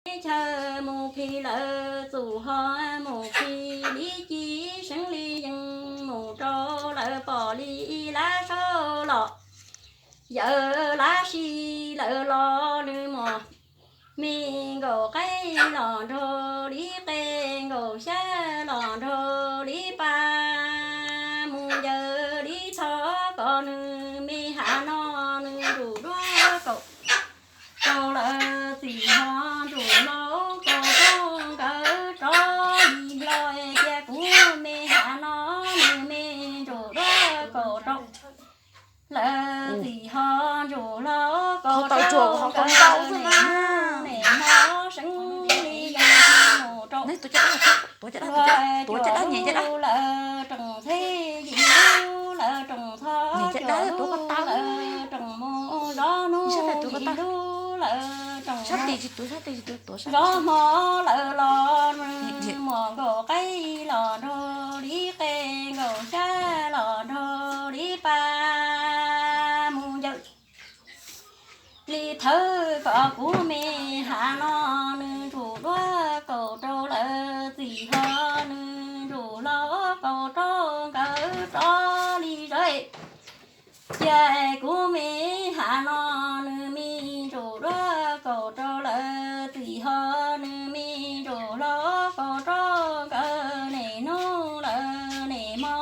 chaw mus khi lawm txum ho mus khi li ci seev li yees mus rau lawm pom li lab saub los yawm lab si lawm los nws muaj me nkaum qaib los nrog li qe nkaum xyab los nrog li pa mus yawm li thov kom nws me hav no nws nruj duab kaum rau lawm txim ho nruj hlau kaum rau nkawd rov li hlo cia kuv me hav no nws me nruj duab kaum rau lawm txim ho nruj hlau kaum rau nkawd ne hmo seev li yees mus rau luag cuam lub lawm rooj txheb yim lub lawm rooj txho cuam lub lawm rooj mus zov hnub yim lub lawm rooj zov hmo lawm los nws muaj nkaum qaib los nrog li qe nkaum xyab los nrog li pa mus yawm li thawv kom kuv me hav no nws nruj duab kaum rau lawm txim ho nws nruj hlau kaum rau nkawd rov li zawv cia kuv me hav no nws me nruj duab kaum rau lawm txim ho nws me nruj hlau kaum rau nkawd ne hnub lawm ne hmo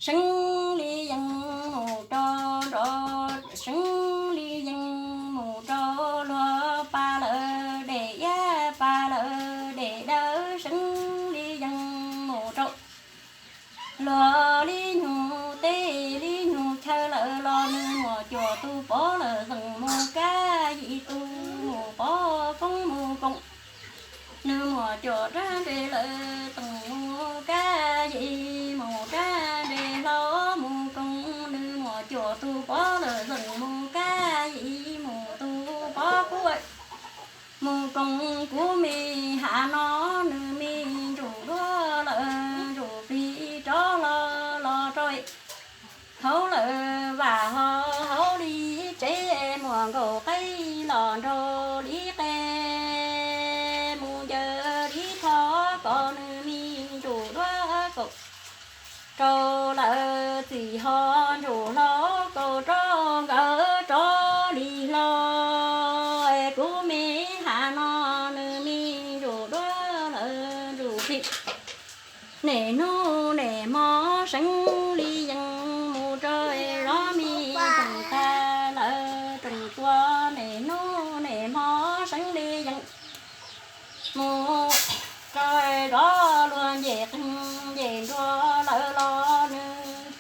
seev li yees mus rau nrov seev li yees mus rau luag pa lawm dej iab pa lawm dej dawb seev li yees mus rau luag li nyuag teb li nyuag chaw lawm los nws muaj cuaj tus pov lawm zeem mus kab yim tus mus pov koob mus koom nws muaj cuaj rab nres lawm teem mus kab yim mus rab nres hlau mus koom nws muaj cuaj tus pov lawm zeem mus kab yim mus tus pov kub mus koom kuv me hav no nws me nruj duab lawm nruj plig rov hlo los rau hauv lawm vam ho hauv li tsev muaj nkaum qaib los nrog li qe mus ncaws li thov kom nws me nruj duab kaum rau lawm txim ho nruj hlau kaum rau nkawd rov li hlo kuv me hav no nws me nruj duab lawm nruj plig ne hnub ne hmo seev li yees mus rau zov me rooj tag lawm rooj tuaj ne hnub ne hmo seev li yees mus rau zov luag ncej qeeg ncej nruas lawm los nws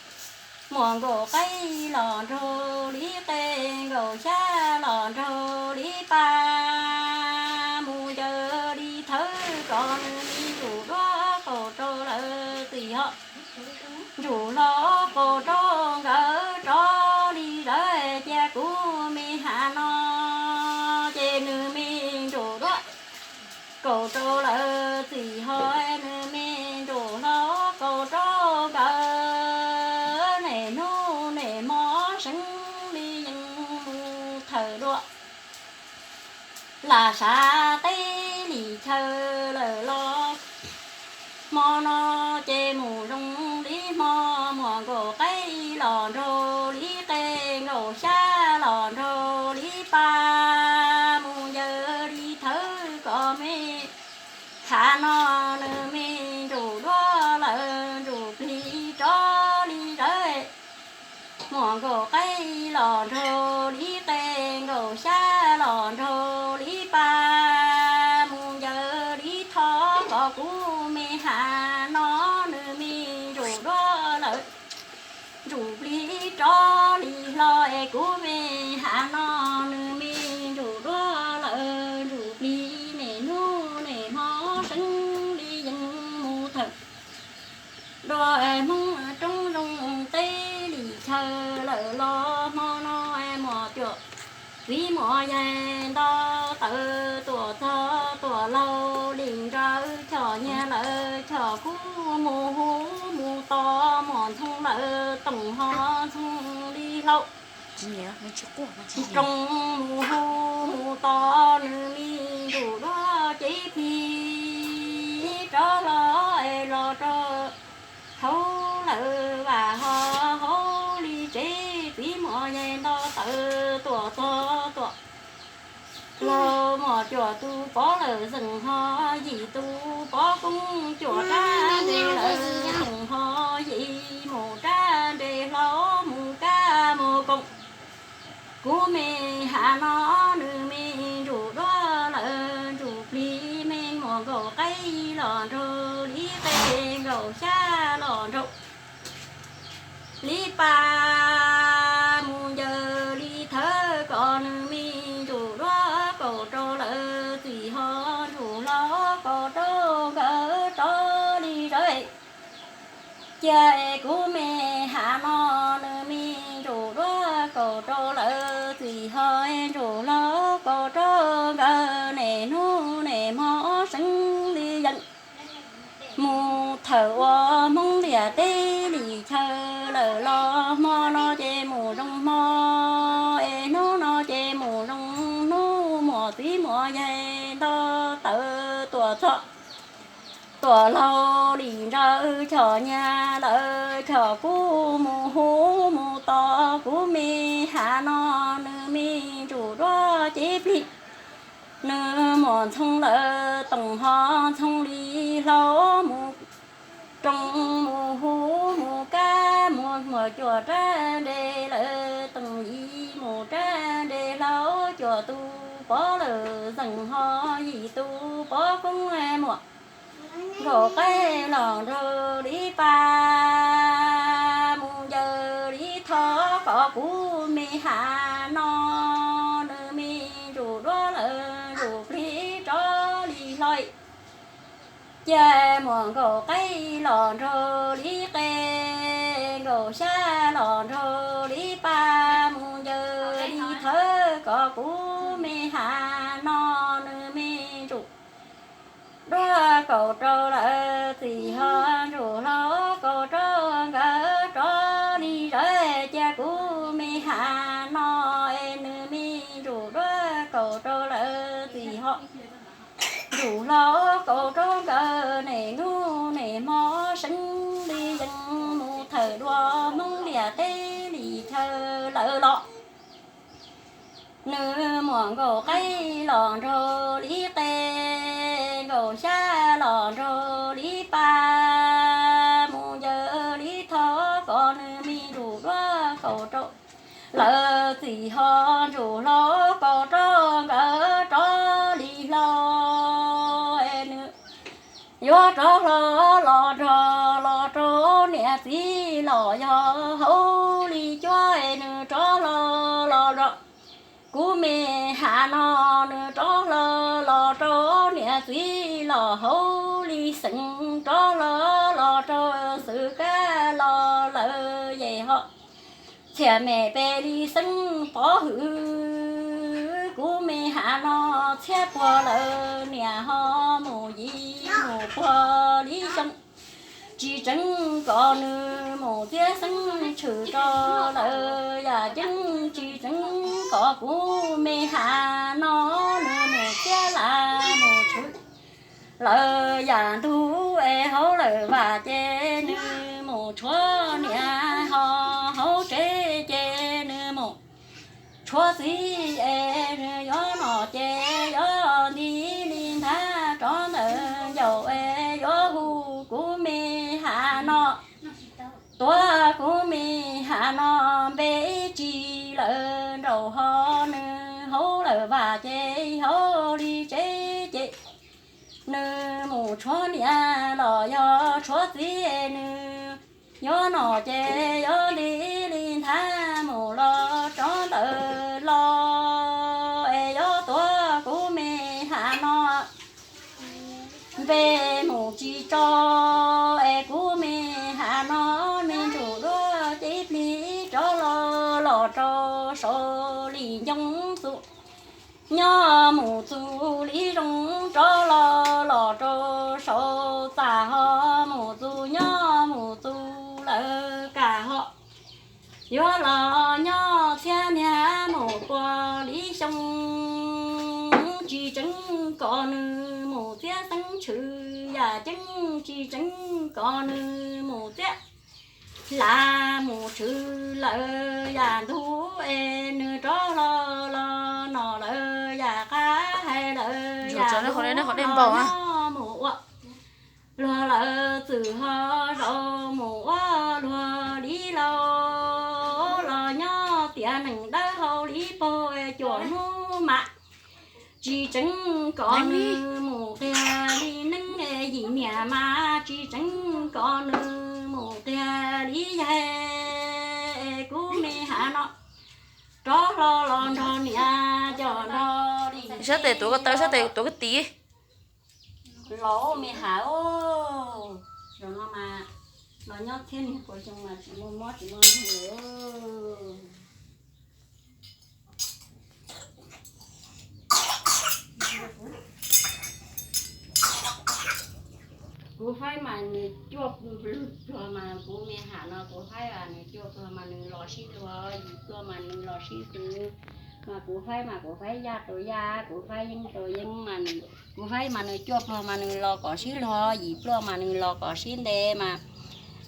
muaj nkaum qaib los nrog li qe nkaum xyab los nrog li pa mus ncaws li thawv kom nws me nruj duab kaum rau lawm txim ho nruj hlau kaum rau nkawd rov li zawv cia kuv me hav no ces nws me nruj duab kaum rau lawm txim ho nws me nruj hlau kaum rau nkawd ne hnub ne hmo seev li yees mus thawm dua lam sav teb li chaw lawm los hmo no ces mus zoo li hmo muaj nkaum qaib los nrog li qe nkaum xyab los nrog li pa mus ncaws li thawv kom me hav no nws me nruj duab lawm nruj plig rov li zawv muaj nkaum qaib los nrog li qe nkaum xyab los nrog li pa mus ncaws li thov kom kuv me hav no nws me nruj duab lawm nruj plig rov li hlo es kuv me hav no nws me nruj duab lawm nruj plig ne hnub ne hmo seev li yees mus thawm dua hmoob roob zoo teb li chaw lawm los hmo no muaj cuam txiv muaj yawg nto tawm tuam txog tuam laug li nrawd choj nyiaj lawm choj kub mus huv mus to muaj ntxhoo lawm toom ho ntxhoo li hlau Nroo mus hu mus tos nws me ntsuj duab cev plig rov los es los rau hauv lawm vam ho hauv li tsev txiv muam yawg nto tawm tuam txog tuam laug muam cuam tus pov lawm zeem ho yim tus pov koob cuam rab nres lawm zeem ho yim mus rab nres hlau mus kab mus koom. Kuv me has no nws me ntsuj duab lawm ntsuj plig me muam nkaum qaib los nraug li qe nkaum xya los nraug li pas mus ncaws li thawv kom nws me ntsuj duab kaum rau lawm txim ho ntsuj hlau kaum rau nkawd rov li zawv. Cia es kuv me has no nws me ntsuj duab kaum rau lawm txim ho ntsuj hlau kaum rau nkawd niaj hnub niaj hmo seev li yees. Mus thawm ua Hmoob liaj teb li chaw lawm los hmo no ces mus zoo hmo es hnub no ces mus zoo hnub muam txiv muam yawg nto tawm tuam txog tuam laug li ntsawv chom nyas lawm chom kub mus hu mus tos kuv me has no nws me ntsuj duab cev plig. Nws muam ntxhoo lawm toom ho ntxhoo li hlau mus roo mus hu mus kab mus muam cuam rab nres lawm toom yim mus rab nres hlau cuam tus pov lawm zeem ho yim tus pov koob muam nkaum qaib los nraug li pas mus ncaws li thov kom kuv me has no nws me ntsuj duab lawm ntsuj plig rov li hlau. Cia muam nkaum qaib los nraug li qe nkaum xya los nraug li pas mus ncaws li thawv kom kuv me has no nws me ntsuj duab kaum rau lawm txim ho ntsuj hlau kaum rau nkawd rov li zawv. Cia kuv me has no es nws me ntsuj duab kaum rau lawm txim ho ntsuj hlau kaum rau nkawd niaj hnub niaj hmo seev li yees mus thawm dua Hmoob liaj teb li chaw lawm los. Nws muam nkaum qaib los nraug li qe nkaum xya los nraug li pas mus ncaws li thov kom nws me ntsuj duab kaum rau lawm txim ho ntsuj hlau kaum rau nkawd rov li hlau. Nws yuav rov hlo los nrog los rau niam txiv los yog hauv li cuab es nws rov hlo los nrog kuv me has no nws rov hlo los rau niam txiv los hauv li xeev rov hlo los rau xwm kab los lawm yem ho txhiaj me pes li xeeb pov hwm kuv me has no txhiab puag lawm niam ho mus yim mus puag li xyoo. Tsis tseev kom nws mus txiav xeeb tshwm rau lawm yam ceeb tsis tseev kom kuv me has no nws mus txiav las mus tshwm lawm yam ntug es hauv lawm vam ces nws mus tshuav niam ho hauv tsev ces nws mus tshuav txiv es nws yuav nom ces yuav nti li nthav rov ntawm ncaus es yuav hu kuv me has no tuav kuv me has no npe tsis lawm nraum ho nws hauv lawm vam ces hauv li tsev ces nws mus tshuav niam los yog tshuav txiv nws yuav nom ces yuav nti li nthav mus los rov ntawm los es yuav tuav kuv me has no npe mus tsis tso es kuv me has no me ntsuj duab cev plig rov los los rau saum li ncoo txus nyob mus txus li zoo rov los los rau saum txaj ho mus txus nyob mus txus lawm kam ho yuav los nyob txhiab tshwm yam ceeb tsis tseeb kom nws mus txiab. Lam mus tshwm lawm yam ntug es nws rov hlo los no lawm yam qab hais lawm yam ntug los nyob mus ua luag lawm txwm ho zaum mus ua luag li lauj. Los nyob tiav neeg dawb hau li pog cuam hnub mas tsis tseeb kom nws mus qiag li neeb yim niam mas tsis tseeb kom nws mus qiag li yaig. Kuv me hav no rov hlo los nrog niam coj nrog li sab tes tuav ko taw sab tes tuav ko tid. Los me hav, zaum no mas los nyob thiab niag quas xyoo mas tsis muaj mob tsis muaj nkeeg. Kuv faib mas nws cuaj pluag mas kuv me hav no kuv faib mas nws cuaj pluag mas nws los sib luag, yim pluag mas nws los sib xwb. Mas kuv faib mas kuv faib yaj rau yaj, kuv faib yeeb rau yeeb mas, kuv faib mas nws cuaj pluag mas nws los kom sib luag, yim pluag mas nws los kom sib ntev mas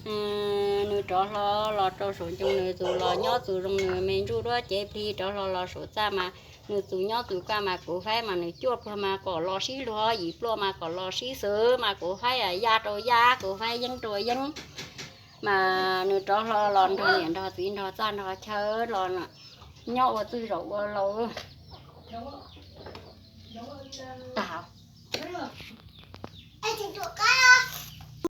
nws rov hlo los rau saum ncoo nws txus los nyob txus zoo nws me ntsuj duab cev plig rov hlo los saum txaj mas nws txus nyob txus kaj mas kuv faib mas nws cuaj pluag mas kom los sib luag, yim pluag mas kom los sib xwb mas kuv faib yaj rau yaj, kuv faib yeeb rau yeeb. Mas nws rov hlo los nrog niam nrog txiv nrog txaj nrog chaw los nyob ua txwj zaum ua laus tag.